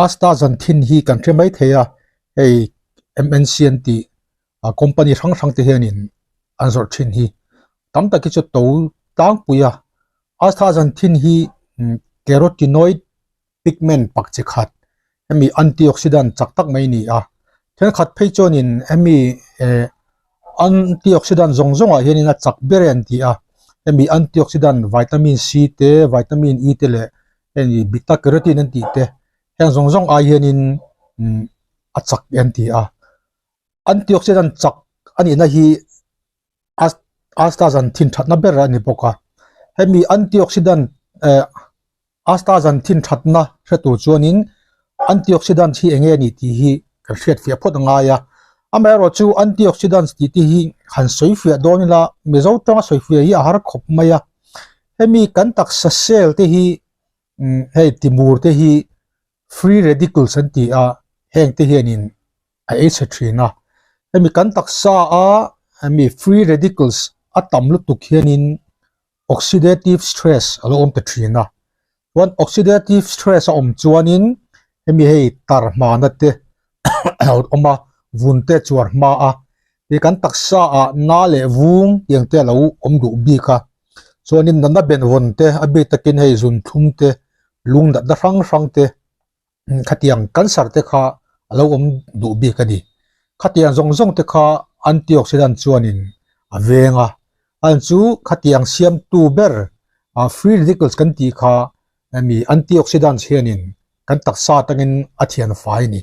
Astaxanthin hi kan hre mai thei a, hei MNC an tih company hrang hrang te hianin an zawrh thin hi tam tak hi chu to tlangpui a. Astaxanthin hi carotenoid pigment pak chi khat hemi antioxidant chak tak mai a ni a, thenkhat phei chuanin hemi eh antioxidant zawng zawngah hianin a chak ber e an ti a, hemi antioxidant vitamin C te vitamin E te leh hemi beta carotene an tih te heng zawng zawng ai hianin umm a chak an ti a, antioxidant chak a nihna hi astaxanthin thatna ber a ni bawk a, hemi antioxidant eh astaxanthin thatna hre tur chuanin antioxidant hi eng nge a nih tih hi kan hriat fiah phawt a ngai a, amaherawh chu antioxidants tih te hi han sawi fiah dawn ila mizo tawng a sawi fiah hi a har khawp mai a, hemi kan taksa cell te hi umm hei timur te hi free radicals an ti a, heng te hianin a ei chhe thin a, hemi kan taksa a hemi free radicals a tam lutuk hianin oxidative stress a lo awm ta thin a, chuan oxidative stress a awm chuanin hemi hei tar hmana te a lo awm a, vun te chuar hma a, hei kan taksa ah na leh vung tiang te a lo awm duh bik a, chuanin natna benvawn te a bik takin hei zun thlum te lung natna hrang hrang te khatiang cancer te kha a lo awm duh bik a ni. Khatiang zawng zawng te kha antioxidant chuanin a veng a, an chu khatiang siamtu ber free radicals kan tih kha hemi antioxidants hianin kan taksa atangin a thian fai a ni.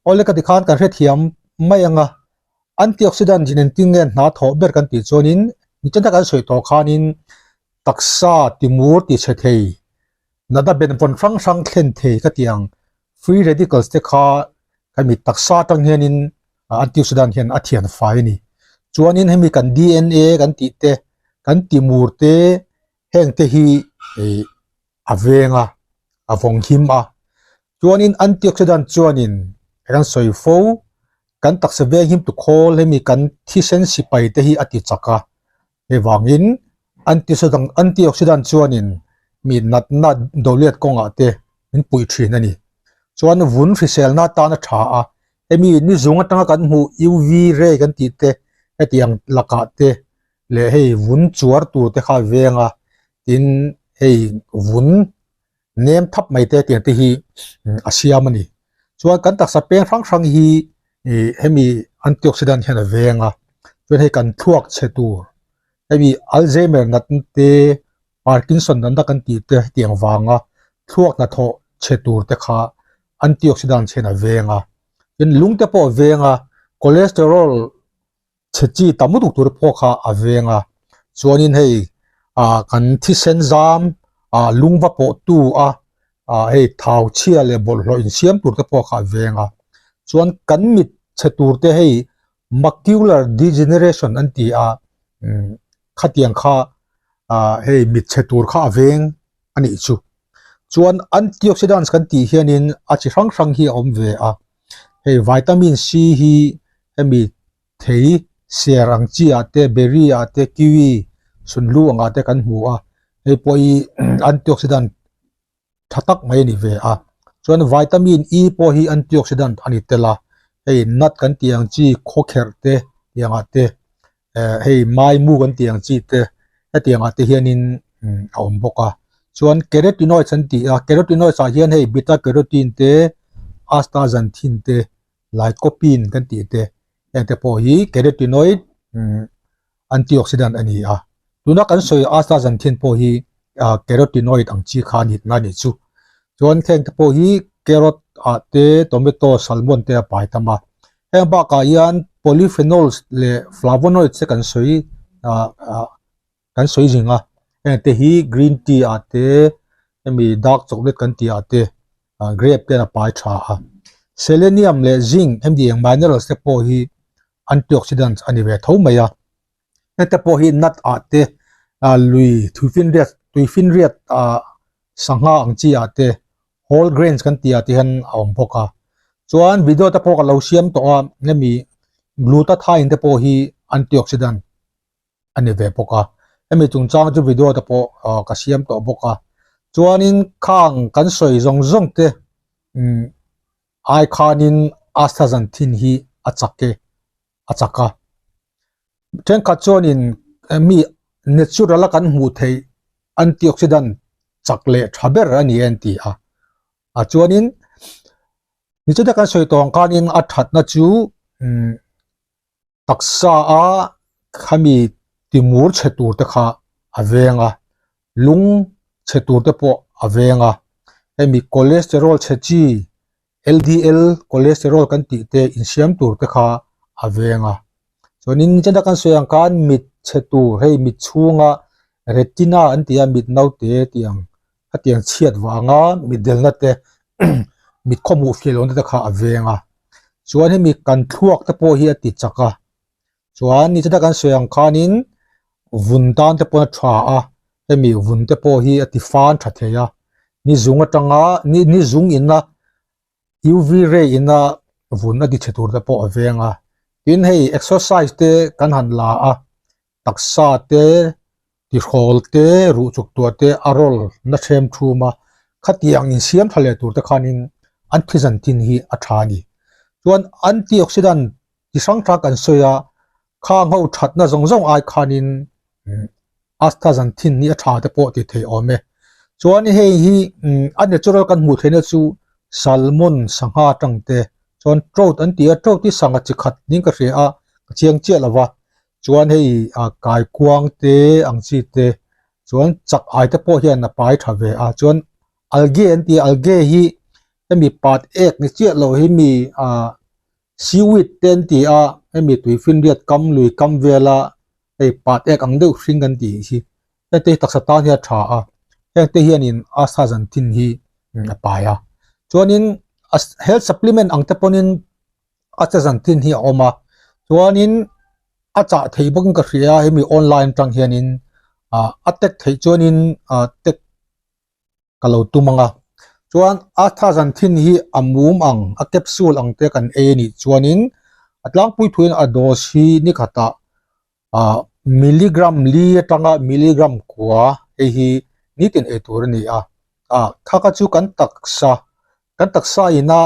Awle ka tikhan kan hrethiam mai ang a, antioxidant in engtin nge hna thawh ber kan tih chuanin nichina kan sawi tawh khanin taksa timur ti chhe thei Nada benvawn hrang hrang thlen thei ka tih ang free radicals te kha hemi taksa atang hianin antioxidant hian a thian fai a ni. Chuanin hemi kan DNA kan tih te kan timur te heng te hi ih a veng a a vawng him a. Chuanin antioxidant chuanin kan sawi fo kan taksa veng him tu khawl hemi kan thisen sipai te hi a ti chak a. Hei vangin antioxidant chuanin mi natna doliat kawngah te min puih thin a ni. Chuan vun hriselna atan a tha a, hemi ni zung atanga kan hmuh UV ray kan tih te hetiang lakah te leh hei vun chuar tur te kha a veng a, tin hei vun nem thap mai te tiang te hi a siam a ni. Chuan kan taksa peng hrang hrang hi ih hemi antioxidant hian a veng a, chuan hei kan thluak chhe tur hemi Alzheimer natna te Parkinson natna kan tih te hetiang vanga thluak hnathawh chhe tur te kha antioxidant hian a veng a, tin lung te pawh a veng a, cholesterol chhe chi tam lutuk tur pawh kha a veng a, chuanin hei ah kan thisen zam ah lung va pawh tu a ah hei thau chhia leh bawlhhlawh insiam tur te pawh kha a veng a, chuan kan mit chhe tur te hei macular degeneration an ti a umm khatiang kha ah hei mit chhe tur kha a veng a nih chu. Chuan antioxidants kan tih hianin a chi hrang hrang hi a awm ve a, hei vitamin C hi hemi thei ser ang chi ah te berry ah te kiwi sunhlu ang ah te kan hmu a, hei pawh hi antioxidant tha tak mai a ni ve a, chuan vitamin E pawh hi antioxidant a ni tel a, hei nut kan tih ang chi khawkherh te tiang ah te eh hei maimu kan tih ang chi te hetiang ah te hianin a awm bawk a chuan carotenoids an tih a carotenoids ah hian hei beta carotene te astaxanthin te lycopene kan tih te heng te pawh hi carotenoid antioxidant a ni a tuna kan sawi astaxanthin pawh hi ah carotenoid ang chi kha a ni tihna a nih chu chuan heng te pawh hi carrot ah te tomato salmon te a pai tam a. Heng bakah hian polyphenols leh flavonoids te kan sawi ah ah kan sawi zing a, heng te hi green tea ah te hemi dark chocolate kan tih ah te ah grape ten a pai tha a. Selenium leh zinc hemi eng minerals te pawh hi antioxidants a ni ve tho mai a. Heng te pawh hi nut ah te ah lui tuifinriat tuifinriat ah sangha ang chi ah te whole grains kan tih ah te hian a awm bawk a chuan video te pawh ka lo siam tawh a hemi glutathione te pawh hi antioxidant a ni ve bawk a hemi chungchang chu video te pawh ah ka siam tawh bawk a chuanin khang kan sawi zawng zawng te umm. Ai khanin astaxanthin hi a chak e, a chak a. Thenkhat chuanin mi natural a kan hmuh theih antioxidant chak leh tha ber a ni e an ti a. A chuanin nichina kan sawi tawh ang khanin a thatna chu umm taksa a khami timur chhe tur te kha a veng a, lung chhe tur te pawh a veng a, hemi cholesterol chhe chi LDL cholesterol kan tih te insiam tur te kha a veng a. Chuanin chena kan sawi ang khan mit chhe tur hei mit chhunga retina an tih a mit naute tih ang hetiang chhiat vanga mit delna te mit khawhmuh fiah lohna te kha a veng a. Chuan hemi kan thluak te pawh hi a ti chak a. Chuan ni chena kan sawi ang khanin vun tan te pawh a tha a hemi vun te pawh hi a ti fan tha thei a ni zung atanga ni ni zung ina U_V ray ina vun a ti chhe tur te pawh a veng a tin hei exercise te kan han la a taksa te tihrawl te ruh chuk tuah te a roll na hrem thum a khatiang insiam tha leh tur te khanin an thizan thin hi a tha a ni chuan antioxidant chi hrang hrang kan sawi a khang ho thatna zawng zawng ai khanin astaxanthin hi a tha te pawh tih theih awm e chuan hei hi a natural kan hmuh theihna chu salmon sangha atang te chuan trout an ti a trout hi sangha chi khat niin ka hria a ka chiang chiah lo va chuan hei ah kaikuang te ang chi te chuan chak ai te pawh hian a pai tha ve a chuan algae an ti a algae hi hemi pat ek ni chiah loh hi mi ah seaweed te an ti a hemi tuifinriat kam lui kam vela hei pat ek ang deuh hring kan tih hi hengte hi taksa tan hian a tha a hengte hianin astaxanthin hi a pai a chuanin health supplement ang te pawhin astaxanthin hi a awm a chuanin a chah thei bawkin ka hria a hemi online atang hianin ah a tag theih chuanin ah tag ka lo tum ang a chuan a tha zan thin hi a mum ang a capsule ang te kan ei a nih chuanin a tlangpui thuin a dose hi ni khatah ah milligram li atanga milligram kua hei hi nitin ei tur a ni a ah kha kha chu kan taksa kan taksa ina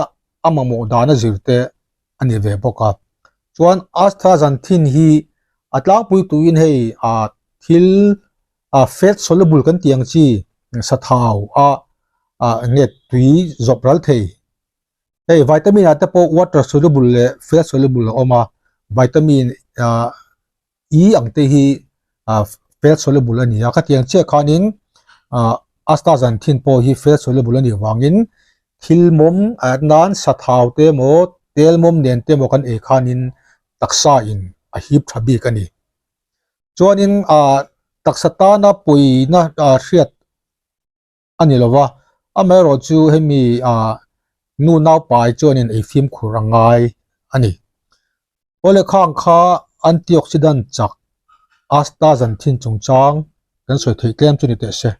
a mamawh dan a zir te a ni ve bawk a chuan astaxanthin hi a tlangpui tuin hei ah thil a fat soluble kan tih ang chi sathau a ah eng nge tui zawp ral thei hei vitamin ah te pawh water soluble leh fat soluble a awm a vitamin ah E ang te hi ah fat soluble a ni a khatiang chiah khanin ah astaxanthin pawh hi fat soluble a nih vangin thil mawm ah nan sathau te emaw tel mawm nen te emaw kan ei khanin taksa in a hip tha bik a ni. Chuanin ah taksa tana puina ah hriat a ni lo va, amaherawh chu hemi ah nu naupai chuanin ei fimkhur a ngai a ni. Awle khang kha antioxidant chak astaxanthin chungchang kan sawi theih tlem chu ni teh se.